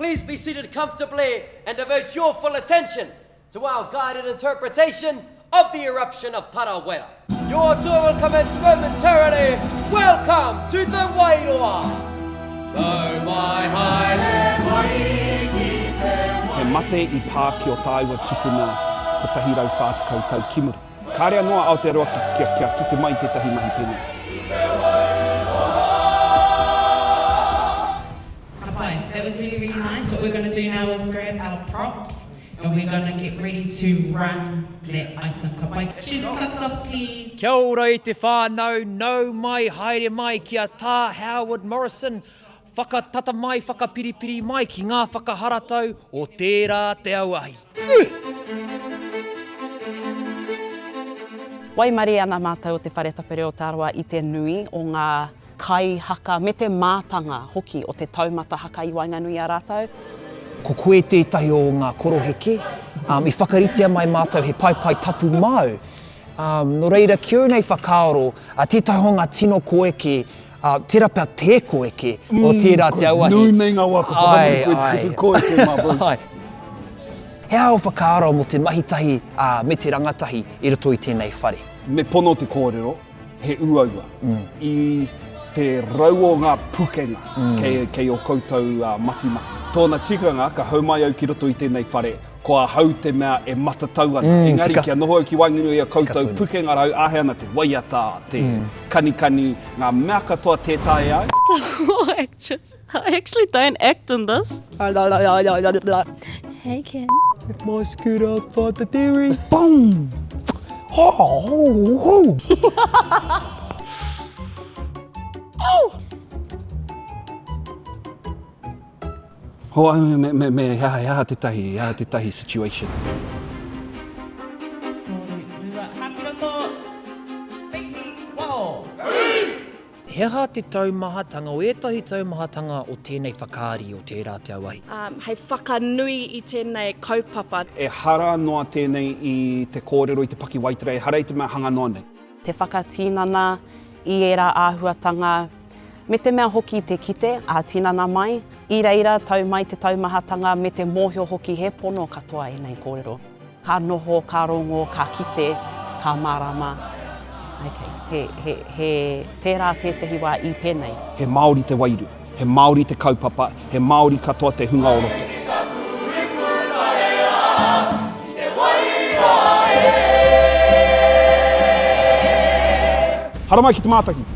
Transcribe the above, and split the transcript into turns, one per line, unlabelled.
Please be seated comfortably and devote your full attention to our guided interpretation of the eruption of Tarawera. Your tour will commence momentarily. Welcome to the Wairoa. Nau mai haere mai ki te
He mate i pā ki o tāua tupuna 140 tau ki muri. Kāre anō a Aotearoa kia, kia kite mai i tētahi mahi pēnei.
Ka pai. That was really really nice. What we're gonna do now is grab our props and we're gonna get ready to run that item. Ka pai. Shoes and socks off please.
Kia ora e te whānau, nau mai, haere mai ki a Tā Howard Morrison, whakatata mai, whakapiripiri mai ki ngā whakaharatau o tērā te auahi.
Waimarie ana mātou o Te Whare Tapere o Tarawa i te nui o ngā kai haka me te mātanga hoki o te taumata haka i waenganui i a rātou.
Ko koe tētahi o ngā koroheke, um, i whakaritea mai mātou he paepae tapu māu. Um, nō reira, ki ōu nei whakaaro, uh, tētahi o ngā tino koeke, uh, tērā pea te koeke o tērā te auahi.
Nui nei ngā wā ka whakamahi koe te kupu koeke, my bro.
Ai. He aha ō whakaaro mō te mahi tahi me te rangatahi i roto i tēnei whare?
Me pono te kōrero, he uaua. I te rau o ngā pukenga kei, kei ō koutou matimati. Tōna tikanga, ka hau mai au ki roto i tēnei whare, ko ahau te mea e matatau ana. Engari, kia noho au ki waenganui i a koutou pukenga rau, āhea ana te waiata, te kanikani, ngā mea katoa tē taea ai.
Actress. I actually don't act in this. Hey Ken.
Left my scooter outside the dairy. Boom! Oh, oh, oh. oh!
Hoa, me, me, me, he aha, he aha tētahi, he aha tētahi situation.
Toru, rua, hā ki roto, mihi, waho!
He aha te taumahatanga o ētahi taumahatanga o tēnei whakaari o tērā te auahi?
Hei whakanui i tēnei kaupapa.
Ehara noa tēnei i te kōrero i te pakiwaitara, ehara i te mea hanga noa nei.
Te whakatinana i ērā āhuatanga, me te mea hoki te kite ā-tinana mai, i reira tau mai te taumahatanga me te mōhio hoki he pono katoa ēnei kōrero. Ka noho, ka rongo, ka kite, ka mārama. Okay, he, he, he, tērā tētehi wā i pēnei.
He Māori te wairua, he Māori te kaupapa, he Māori katoa te hunga o roto. Haramai ki te mātaki!